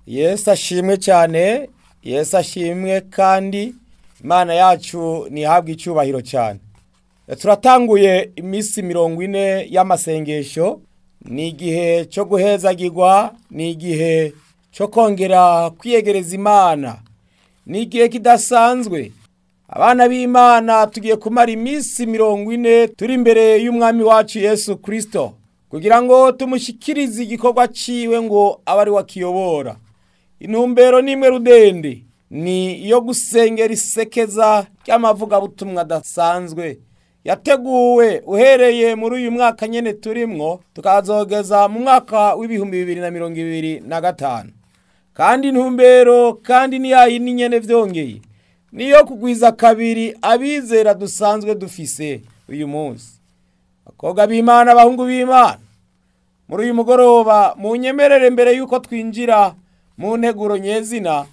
Yesu ashimwe cyane, Yesu ashimwe kandi Imana yacu ntihabwe icyubahiro cyane. Turatanguye iminsi 40 y'amasengesho, ni igihe cyo guhezagirwa, ni igihe cyo kongera kwiyegereza Imana, ni igihe kidasanzwe. Abana b'Imana tugiye kumara iminsi 40 turi imbere y'Umwami wacu Yesu Kristo, kugira ngo tumushyikirize igikorwa ciwe ngo abe ari we akiyobora. Intumbero n'imwe rudende ni iyo gusengera isekeza ry'amavugabutumwa adasanzwe yateguwe uhereye muri uyu mwaka nyene turimwo tukazogeza mu mwaka w'2025. Kandi intumbero kandi ni yayindi nyene vyongeye niyo kugwiza kabiri abizera dusanzwe dufise uyu munsi. Bakobwa b'Imana, abahungu b'Imana, muri uyu mugoroba munyemerere mbere yuko twinjira mu nteguro nyezina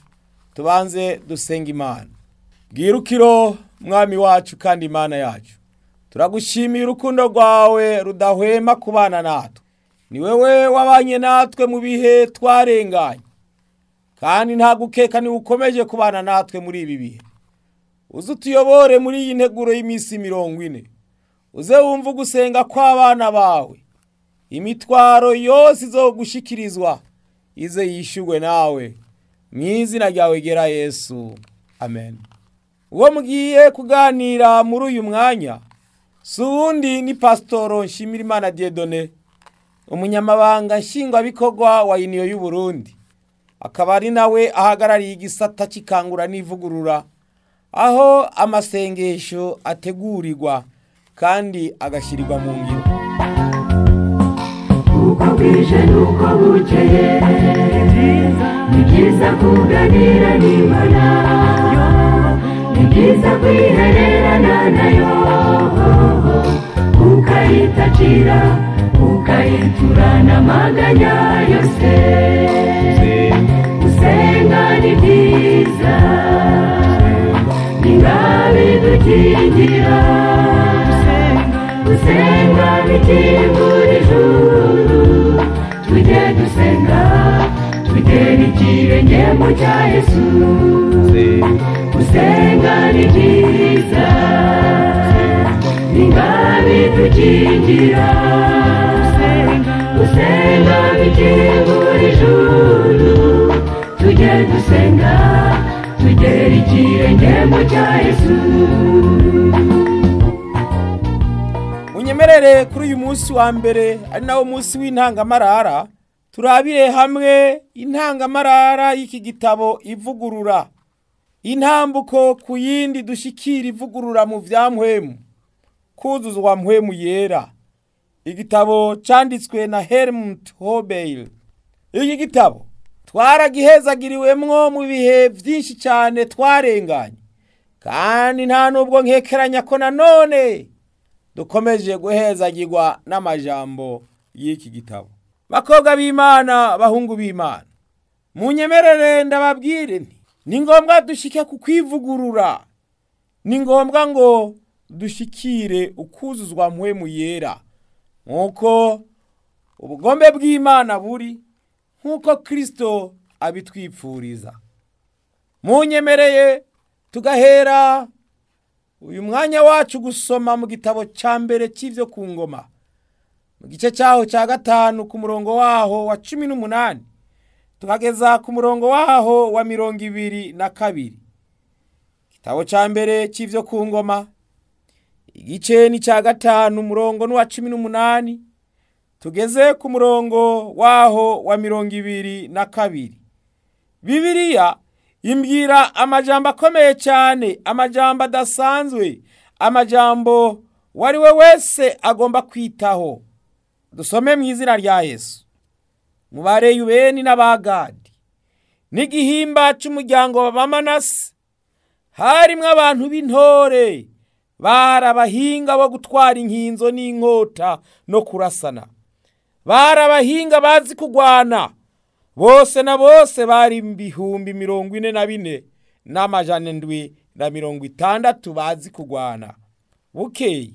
tubanze dusenga Imana. Bwirukiro Mwami wacu kandi Imana yacu, turagushimiye urukundo rwawe rudahwema kubana natwe. Ni wewe wabanye natwe mu bihe twarenganye, kandi nta gukeka ni ukomeje kubana natwe muri ibi bihe. Uze utuyobore muri iyi nteguro y'iminsi 40, uze wumve ugusenga kw'abana bawe. Imitwaro yose izogushikirizwa ize yishurwe nawe, mu izina ryawe gera Yesu, amen. Uwo mugiye kuganira muri uyu mwanya si uwundi ni Pasitoro Nshimirimana Dieudonné, umunyamabanga nshingwabikorwa wa Union y'u Burundi, akaba ari nawe ahagarariye igisata c'ikangura n'ivugurura, aho amasengesho ategurirwa kandi agashirirwa mu ngiro. Uko bwije n'uko bukeye, ni byiza kuganira n'Imana, ni byiza kwihererana nayo, ukayitakira, ukayiturana amaganya yose. Gusenga ni byiza, ni bidukingira, gusenga bikingura ijuru. Tujye dusenga, tugere ikirenge mu cya Yesu. Gusenga ni byiza, ni bidukingira, gusenga bikingura ijuru. Tujye dusenga, tugere ikirenge mu cya Yesu. Munyemerere kuri uyu munsi wa mbere ari nawo munsi w'intangamarara, turabire hamwe intangamarara y'iki gitabo ivugurura, intambuko ku yindi dushikira ivugurura mu vya mpwemu, kuzuzwa mpwemu yera. Igitabo canditswe na Helmut Hobel. Iki gitabo twaragihezagiriwemwo mu bihe vyinshi cyane twarenganye, kandi nta nubwo nkekeranya ko nanone dukomeje guhezagirwa n'amajambo y'iki gitabo. Bakobwa b'Imana, bahungu b'Imana, munyemerere ndababwire nti ni ngombwa dushike ku kwivugurura, ni ngombwa ngo dushikire ukuzuzwa mpwemu yera, nk'uko ubugombe bw'Imana buri, nk'uko Kristo abitwipfuriza. Munyemereye tugahera uyu mwanya wacu gusoma mu gitabo ca mbere c'ivyo ku ngoma, mu gice cyaho cya 5 ku murongo waho wa 18 tukageza ku murongo waho wa 22. Igitabo ca mbere c'ivyo ku ngoma, igice ni ca 5 umurongo ni wa 18 tugeze ku murongo waho wa 22. Bibiliya imbwira amajambo akomeye cyane, amajambo adasanzwe, amajambo wari we wese agomba kwitaho. Dusome mu izina rya Yesu. Mu Bareyubeni n'Abagadi n'igihimba c'umuryango wa Manase harimwo abantu b'intore, bari abahinga bo gutwara inkinzo n'inkota no kurasana, bari abahinga bazi kugwana. Bose na bose bari 44,760 bazi kugwana. Bukeye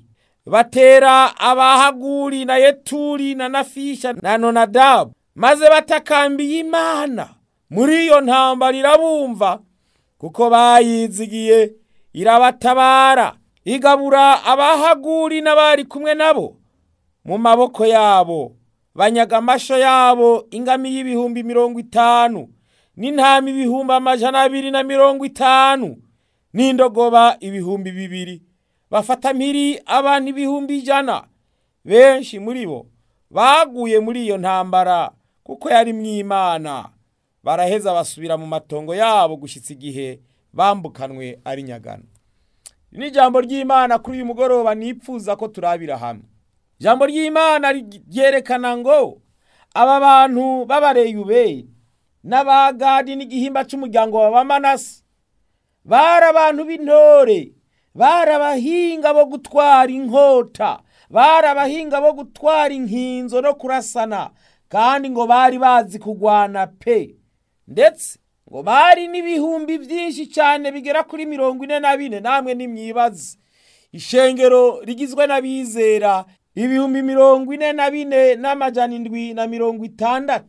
batera Abahaguri na Yeturi na Nafisha na Nonadabu, maze batakambiye Imana. Muri iyo ntambara irabumva kuko bayizigiye, irabatabara, igabura abahaguri n'abari kumwe nabo mu maboko yabo, banyaga amasho yabo ingamiya 50,000 n'intama 250,000 n'indogoba 2,000. Bafata mpiri abantu 100,000. Benshi muri bo baguye muri iyo ntambara kuko yari mw'Imana. Baraheza basubira mu matongo yabo gushyitsa igihe bambukanwe ari nyagano. Ni ijambo ry'Imana kuri uyu mugoroba nipfuza ko turabira hamwe. Ijambo ry'Imana ryerekana ngo aba bantu b'Abareyubeni n'Abagadi n'igihimba c'umuryango wa Bamanase bari abantu b'intore, bari abahinga bo gutwara inkota, bari abahinga bo gutwara inkinzo no kurasana, kandi ngo bari bazi kugwana pe. Ndetse ngo bari n'ibihumbi byinshi cyane bigera kuri 44. Namwe nimwibaze, ishengero rigizwe n'abizera 44,760,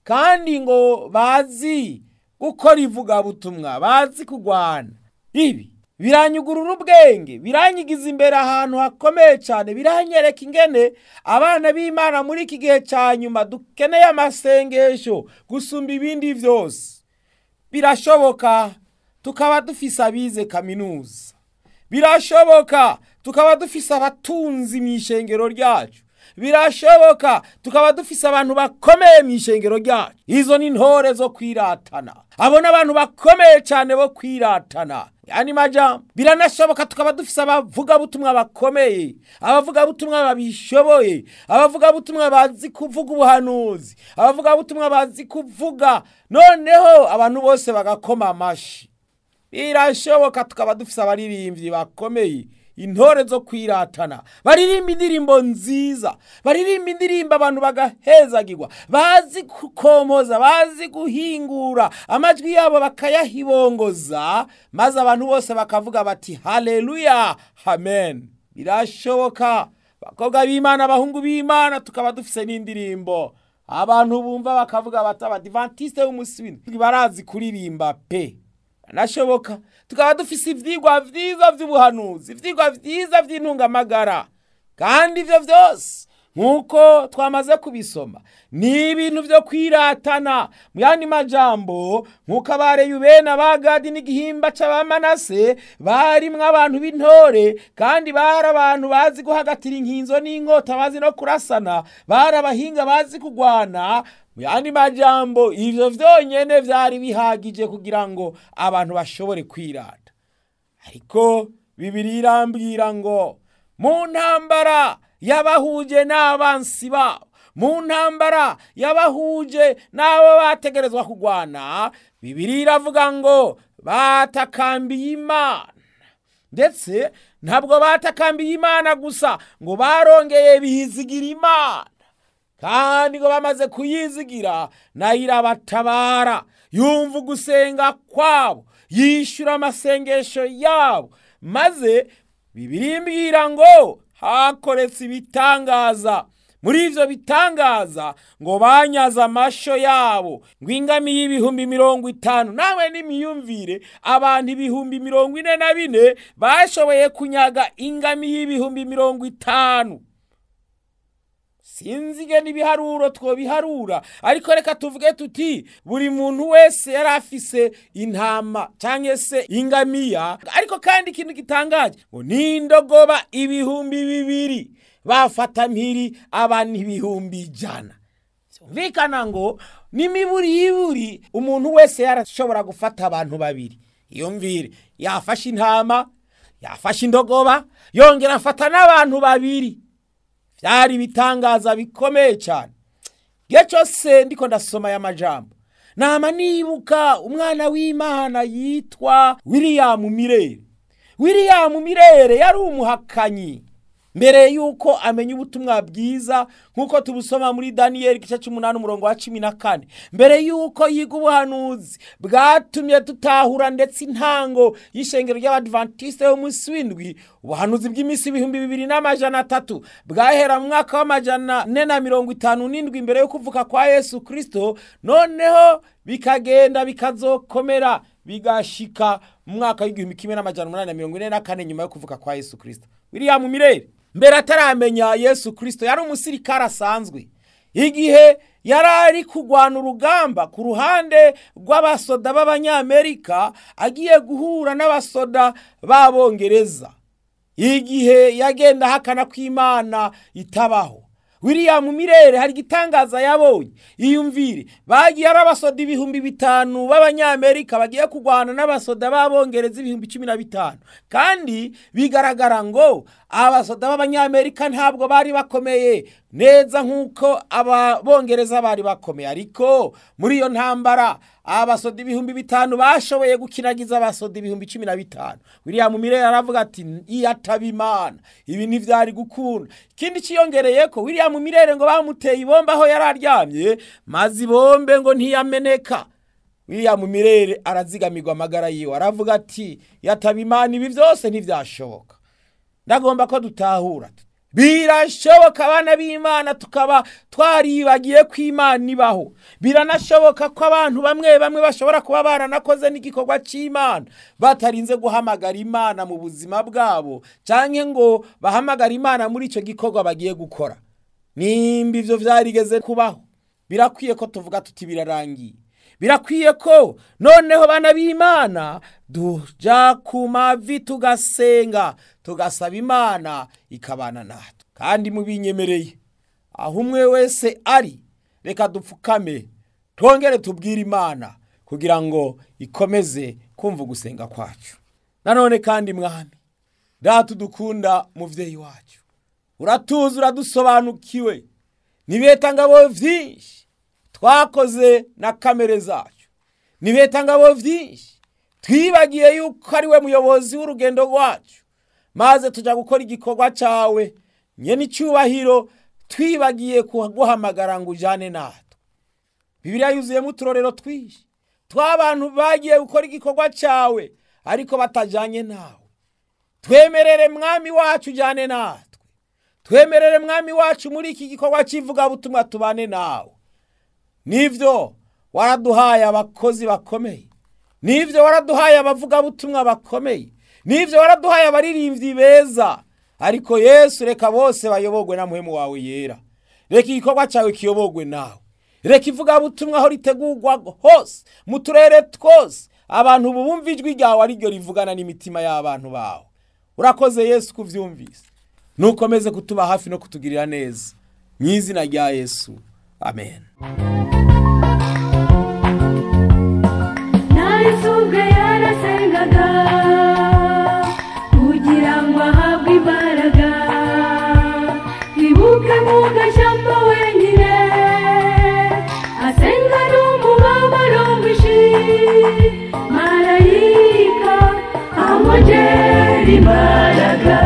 kandi ngo bazi gukora ivugabutumwa, bazi kugwana. Ibi biranyugurura ubwenge, biranyigiza imbere ahantu hakomeye cyane, biranyereka ingene abana b'Imana muri iki gihe cya nyuma dukeneye amasengesho gusumba ibindi byose. Birashoboka tukaba dufise abize kaminuza, birashoboka tukaba dufise abatunzi mu ishengero ryacu, birashoboka tukaba dufise abantu bakomeye mu ishengero ryacu. Izo ni intore zo kwiratana, abo ni abantu bakomeye cyane bo kwiratana. Yani majambo, biranashoboka tukaba dufise abavugabutumwa bakomeye, abavugabutumwa babishoboye, abavugabutumwa bazi kuvuga ubuhanuzi, abavugabutumwa bazi kuvuga, noneho abantu bose bagakoma amashi. Birashoboka tukaba dufise abaririmbyi bakomeye, intore zo kwiratana, baririmba indirimbo nziza, baririmba indirimbo abantu bagahezagirwa, bazi gukomoza, bazi guhingura amajwi yabo bakayahibongoza, maze abantu bose bakavuga bati haleluya, amen. Birashoboka bakobwa b'Imana, abahungu b'Imana, tukaba dufise n'indirimbo abantu bumva bakavuga bati Abadivantiste b'umunsi w'indwi barazi kuririmba pe. Nashoboka tukaba dufise ivyigwa vyiza vy'ubuhanuzi, ivyigwa vyiza vy'intungamagara, kandi ivyo vyose nkuko twamaze kubisoma ni ibintu vyo kwiratana. Mu yandi majambo, nkuko Abareyubeni, Abagadi n'igihimba c'Abamanase barimwo abantu b'intore, kandi bari abantu bazi guhagatira inkinzo n'inkota, bazi no kurasana, bari abahinga bazi kugwana. Mu yandi majambo, ivyo vyonyene vyari bihagije kugira ngo abantu bashobore kwirata. Ariko Bibiliya irambwira ngo mu ntambara yabahuje n'abansi babo, mu ntambara yabahuje n'abo bategerezwa kugwana, Bibiliya iravuga ngo batakambiye Imana. Ndetse ntabwo batakambiye Imana gusa, ngo barongeye bizigira Imana, kandi ngo bamaze kuyizigira nayo irabatabara, yumva ugusenga kwabo, yishyura amasengesho yabo. Maze Bibiliya imbwira ngo hakoretse ibitangaza. Muri ivyo bitangaza ngo banyaze amasho yabo, ngo ingamiya 50,000. Nawe nimiyumvire, abantu 44,000 bashoboye kunyaga ingamiya 50,000. Sinzi ingene ibiharuro twobiharura, ariko reka tuvuge tuti buri muntu wese yari afise intama canke se ingamiya. Ariko kandi ikintu gitangaje ngo n'indogoba 2,000 bafata mpiri abantu 100,000. Vyumvikana ngo n'imiburiburi umuntu wese yarashobora gufata abantu babiri. Iyumvire, yafashe intama, yafashe indogoba, yongera afata n'abantu babiri. Vyari ibitangaza bikomeye cyane. Gihe cyose ndiko ndasoma aya majambo, nama nibuka umwana w'Imana yitwa William Mirere. William Mirere yari umuhakanyi. Mbere yuko amenya ubutumwa bwiza nkuko tubusoma muri Daniel igice cy'umunani umurongo wa 14, mbere yuko yiga ubuhanuzi bwatumye tutahura ndetse intango y'ishengero ry'Abadventiste yo munsi w'indwi, ubuhanuzi bw'imisi 2300 bwahera mu mwaka wa 457 imbere yo kuvuka kwa Yesu Kristo, noneho bikagenda bikazokomera bigashika mu mwaka w'1844 nyuma yo kuvuka kwa Yesu Kristo. William Miller mbere ataramenya Yesu Kristo yari umusirikare asanzwe. Igihe yarari kugwana urugamba ku ruhande rw'abasoda b'Abanyamerika agiye guhura n'abasoda b'Abongereza, igihe yagenda hakana kw'Imana itabaho, William Miller hari gitangaza yabonye. Iyumvire, bagiye ari abasoda 5000 b'Abanyamerika bagiye kugwana n'abasoda b'Abongereza 15000, kandi bigaragara ngo abasoda b'Abanyamerika ntabwo bari bakomeye neza nkuko Abongereza bari bakomeye, ariko muri iyo ntambara abasoda 5000 bashoboye gukinagiza abasoda 15000. William Miller aravuga ati iyataba Imana ibi ntivyari gukunda. Ikindi ciyongereye ko William Miller ngo bamuteye ibomba aho yararyamye, maze ibombe ngo ntiyameneka. William Miller arazigamirwa amagara yiwe, aravuga ati yataba Imana ibi byose ntivyashoboka. Ndagomba ko dutahura birashoboka abana b'Imana tukaba twaribagiye ko Imana ibaho. Biranashoboka ko abantu bamwe bamwe bashobora kuba baranakoze n'igikorwa c'Imana batarinze guhamagara Imana mu buzima bwabo, canke ngo bahamagara Imana muri ico gikorwa bagiye gukora. Nimba ivyo vyarigeze kubaho, birakwiye ko tuvuga tuti birarangiye. Birakwiye ko noneho bana b'Imana duja ku mavi tugasenga, tugasaba Imana ikabana natwe. Kandi mubinyemereye, aho umwe wese ari, reka dupfukame twongere tubwire Imana kugira ngo ikomeze kumva gusenga kwacu. Nanone kandi Mwami Data dukunda, muvyeyi wacu, uratuzi, uradusobanukiwe nibetangabo vyinshi twakoze na kamere zacu, nibetangabo vyinshi twibagiye yuko ari we muyobozi w'urugendo rwacu, maze tuja gukora igikorwa cawe nyene icyubahiro, twibagiye kuguhamagara ngo ujane natwe. Bibiliya yuzuyemo uturorero twinshi tw'abantu bagiye gukora igikorwa cawe ariko batajanye nawe. Twemerere Mwami wacu ujane natwe, twemerere Mwami wacu muri iki gikorwa c'ivugabutumwa tubane nawe. Nivyo waraduhaye abakozi bakomeye, nivyo waraduhaye abavugabutumwa bakomeye, nivyo waraduhaye abaririmbyi beza, ariko Yesu reka bose bayobogwe na muhemu wawe yera. Reka igikorwa cyawe kiyobogwe nawe. Reka ivugabutumwa aho ritegurwa hose mu turere twose, abantu bumva ijwi ryawe ariryo rivugana n'imitima y'abantu bawe. Urakoze Yesu kuvyumvise, nukomeze kutuba hafi no kutugirira neza, mu izina rya Yesu, amen. Na Yesu ubwe yarasengaga kugira ngo ahabwe imbaraga. Ibuke mu gashyamba wenyine asenga n'umubabaro mwinshi, marayika amwongera imbaraga.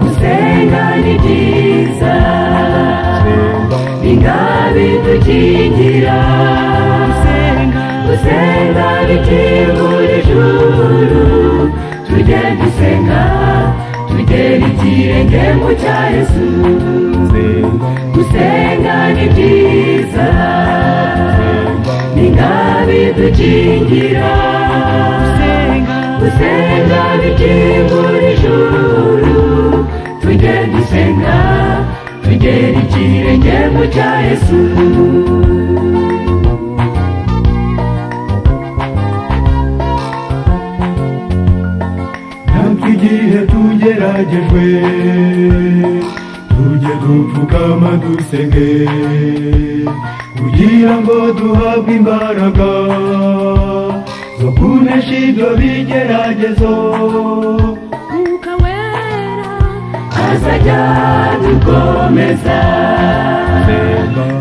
Gusenga ni byiza, ingabidukingira. Gusenga bikingura ijuru, tujye dusenga tugere ikirenge mu cya Yesu. Gusenga ni byiza, ingabidukingira. Gusenga bikingura ijuru, tujye dusenga tugere ikirenge mu cya Yesu. Igihe tugeragejwe tujye dupfukama dusenge, kugira ngo duhabwe imbaraga zo kunesha ibyo bigeragezo. Mwuka Wera azajya dukomeza.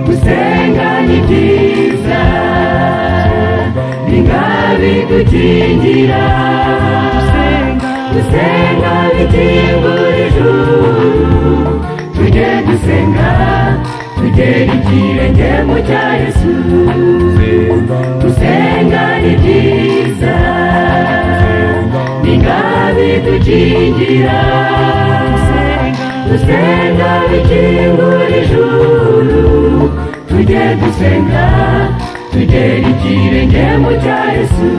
Gusenga ni byiza, ingabidukingira. Gusenga bikingura ijuru. dusenga tugera ikirenge mu cya Yesu. Gusenga ni byiza, ni ngabidukingira. Gusenga bikingura ijuru, tujye dusenga tugera ikirenge mu cya Yesu.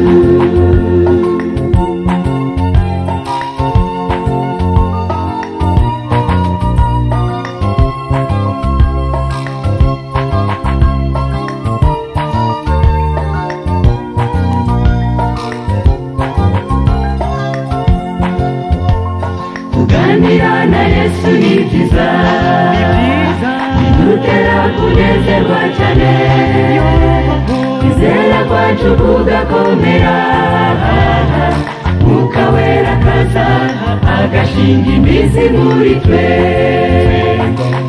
Kuganira na Yesu ni byiza, bidutera kunezerwa cyane, kwizera kwacu kugakomera. Mwuka Wera akaza agashinga imizi muri twe.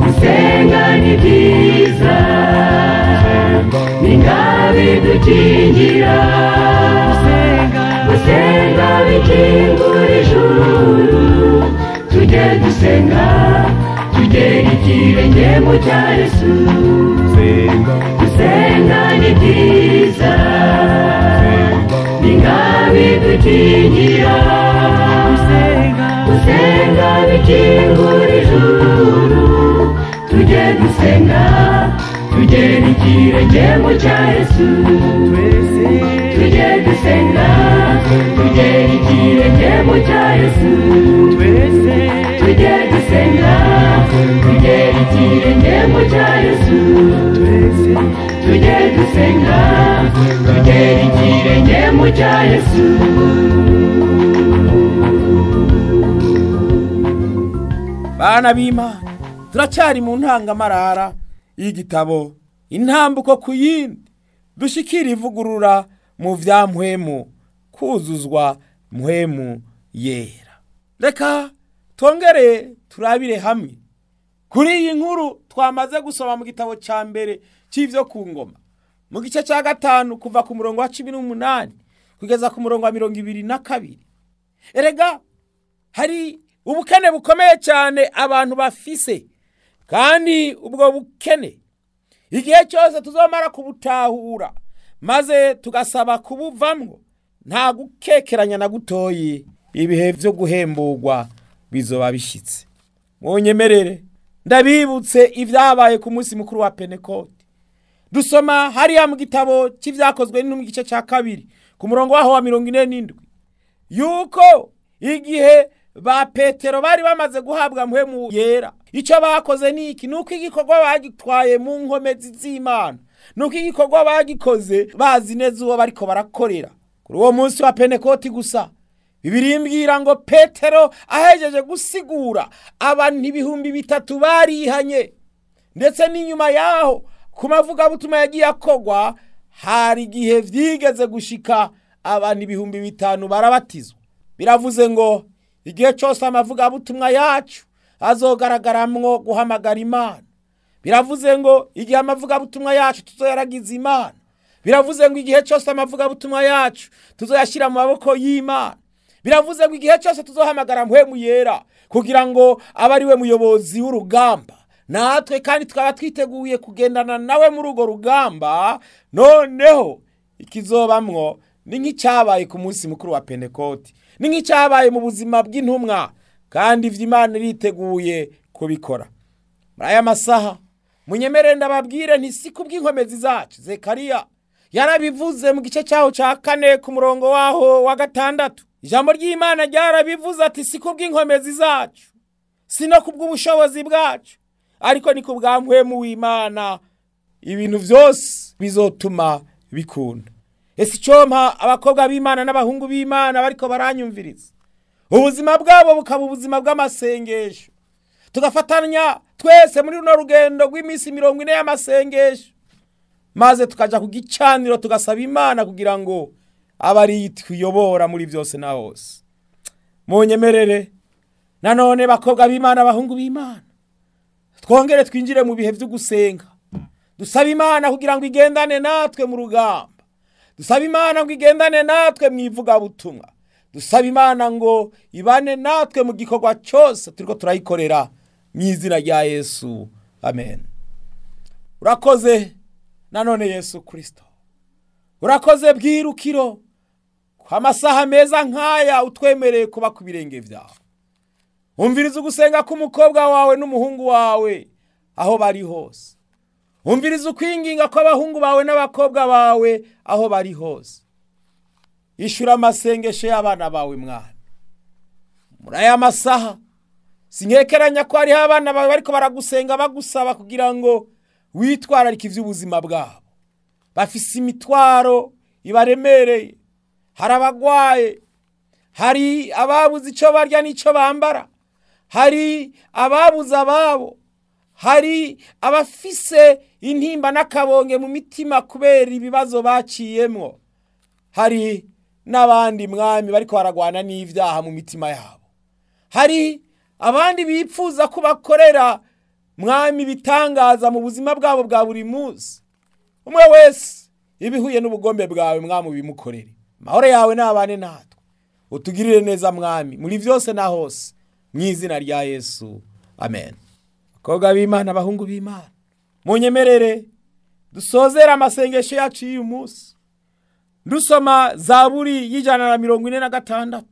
Gusenga ni byiza, ni ngabidukingira. Gusenga bikingura ijuru, tujye dusenga tugera ikirenge mu cya Yesu. Gusenga ni byiza, ni ngabidukingira. Gusenga bikingura ijuru, tujye dusenga tugera ikirenge mu cya Yesu. Tujye dusenga tugera ikirenge mu cya Yesu. Tujye dusenga tugera ikirenge mu cya Yesu. Tujye dusenga tugera ikirenge mu cya Yesu. Bana b'Imana, turacyari mu ntangamarara y'igitabo Intambuko ku yindi, dushikira ivugurura mu vya mpwemu, kuzuzwa mpwemu yera. Reka twongere turabire hamwe kuri iyi nkuru twamaze gusoma mu gitabo ca mbere c'ivyo ku ngoma, mu gice ca 5 kuva ku murongo wa 18 kugeza ku murongo wa 22. Erega hari ubukene bukomeye cyane abantu bafise, kandi ubwo bukene igihe cyose tuzomara kubutahura maze tugasaba kubuvamwo, nta gukekeranya na gutoyi, ibihe vyo guhemburwa bizoba bishitse. Munyemerere ndabibutse ivyabaye ku munsi mukuru wa Pentekote. Dusoma hariya mu gitabo c'ivyakozwe n'intumwa igice ca 2 ku murongo waho wa 47 yuko igihe ba Petero bari bamaze guhabwa mpwemu yera, ico bakoze niki? Nuko igikorwa bagitwaye mu nkomezi z'Imana, nuko igikorwa bagikoze bazi neza uwo bariko barakorera. Kuri uwo munsi wa Pentekote gusa, Bibiliya imbwira ngo Petero ahejeje gusigura abantu 3000 barihanye, ndetse n'inyuma yaho ku mavugabutumwa yagiye akogwa hari igihe vyigeze gushika abantu 5000 barabatizwa. Biravuze ngo igihe cyose amavugabutumwa yacu azogaragaramwo guhamagara Imana. Biravuze ngo igihe amavugabutumwa yacu tuzoyaragiza Imana. Biravuze ngo igihe cyose amavugabutumwa yacu tuzoyashyira mu maboko y'Imana. Biravuze ngo igihe cyose tuzohamagara mpwemu yera kugira ngo abe ari we muyobozi w'urugamba, natwe kandi tukaba twiteguye kugendana nawe muri urwo rugamba. Noneho ikizobamwo ni nk'icyabaye ku munsi mukuru wa Pentekote, ni nk'icyabaye mu buzima bw'intumwa, kandi ivy'Imana iriteguye kubikora. Muri aya masaha munyemere ndababwire nti si kubw'inkomezi zacu. Zekariya yarabivuze mu gice cyaho ca 4 ku murongo waho wa 6. Ijambo ry'Imana ryarabivuze ati si kubw'inkomezi zacu, si no kubw'ubushobozi bwacu, ariko ni kubwa mpwemu w'Imana ibintu vyose bizotuma bikunda. Ese icompa abakobwa b'Imana n'abahungu b'Imana bariko baranyumviriza, ubuzima bwabo bukaba ubuzima bw'amasengesho, tugafatanya twese muri runo rugendo rw'iminsi 40 y'amasengesho, maze tukaja ku gicaniro tugasaba Imana kugira ngo abari twiyobora muri byose na hose. Munyemerere nanone bakobwa b'Imana, abahungu b'Imana, twongere twinjire mu bihe vyo gusenga, dusaba Imana kugira ngo igendane natwe mu rugamba, dusaba Imana ngo igendane natwe mu ivugabutumwa, dusaba Imana ngo ibane natwe mu gikorwa cyose turiko turayikorera mu izina rya Yesu. Amen. Urakoze nanone Yesu Kristo, urakoze bwirukiro kwa masaha meza nk'aya utwemereye kuba ku birenge byawe. Umviriza ugusenga k'umukobwa wawe n'umuhungu wawe aho bari hose. Umviriza ukwinginga kw'abahungu bawe n'abakobwa bawe aho bari hose. Ishura amasengesho y'abana bawe mwana. Muri aya masaha sinkekeranya ko hariho abana bawe bariko baragusenga bagusaba kugira ngo witwararike ivy'ubuzima bwabo. Bafise imitwaro ibaremereye, hari abagwaye, hari ababuze ico barya n'ico bambara, hari ababuze ababo, hari abafise intimba n'akabonge mu mitima kubera ibibazo baciyemwo, hari n'abandi mwami bariko baragwana n'ivyaha mu mitima yabo, hari abandi bipfuza ko bakorera mwami bitangaza mu buzima bwabo bwa buri munsi. Umwe wese ibihuye n'ubugombe bwawe mwami bimukorere. Amahoro yawe n'abane natwe, utugirire neza mwami muri vyose na hose, mu izina rya Yesu, amen. Abakobwa b'Imana, abahungu b'Imana, munyemerere dusozera amasengesho yacu y'uyu munsi dusoma Zaburi y'146,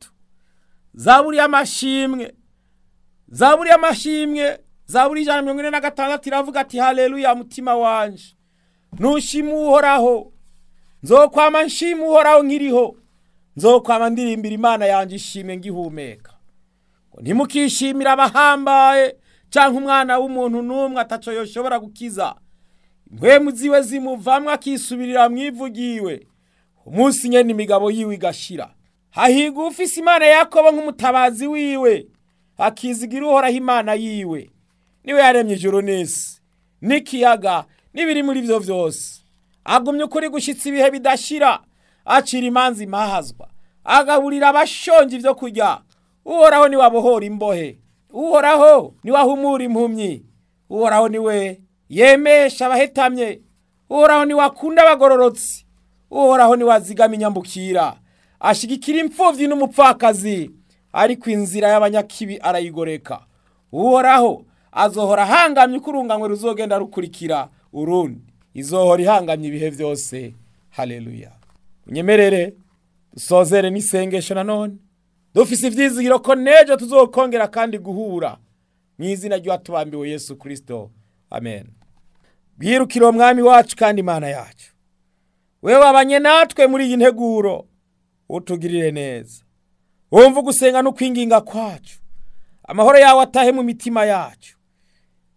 Zaburi y'amashimwe, Zaburi y'amashimwe, Zaburi y'146 iravuga ati: haleluya mutima wanje, nushima Uhoraho, nzokwama nshima Uhoraho nkiriho, nzokwama ndirimbira Imana yanje ishimwe ngihumeka. Ntimukishimira abahambaye canke umwana w'umuntu n'umwe ataco yoshobora gukiza. Impwemu ziwe zimuvamwo akisubirira mwivugiwe, umunsi nyene imigabo yiwe igashira. Hahirwa ufise Imana ya Yakobo nk'umutabazi wiwe, akizigira Uhoraho Imana yiwe. Niwe yaremye ijuru n'isi n'ikiyaga n'ibiri muri vyo vyose. Agumye ukuri gushitsa ibihe bidashira, acira imanza imahazwa, agaburira abashonje ivyo kurya. Uhoraho niwe abohora imbohe, Uhoraho niwe ahumura impumyi, Uhoraho niwe yemesha abahetamye, Uhoraho niwe akunda abagororotsi, Uhoraho niwe azigama inyambukira, ashigikira imfuvyi n'umupfakazi, ariko inzira y'abanyakibi arayigoreka. Uhoraho azohora ahangamye uko urunganwe ruzogenda rukurikira urundi, izohora ihangamye ibihe vyose. Haleluya. Unyemerere dusozere n'isengesho nanone, dufise ivyizigiro ko nejo tuzokongera kandi guhura, mu izina ry'uwatubambiwe Yesu Kristo, amen. Bwirukiro mwami wacu kandi Imana yacu, wewe wabanye natwe muri iyi nteguro, utugirire neza, wumva ugusenga no kwinginga kwacu, amahoro yawe atahe mu mitima yacu.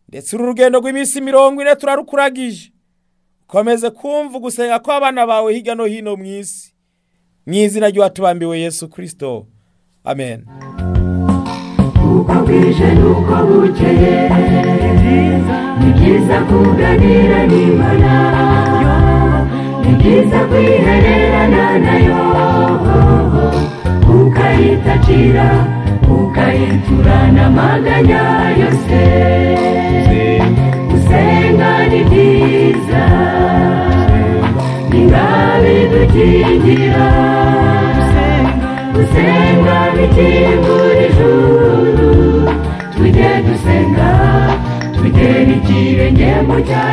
Ndetse uru rugendo rw'iminsi 40 turarukuragije, ukomeze kumva ugusenga kw'abana bawe hirya no hino mu isi, mu izina ry'uwatubambiwe Yesu Kristo, amen. Uko bwije n'uko bukeye, ni byiza kuganira n'Imana, ni byiza kwihererana nayo, ukayitakira ukayiturana amaganya yose. Gusenga ni byiza, ni ngabidukingira, gusenga bikingura ijuru, tujye dusenga tugere ikirenge mu cya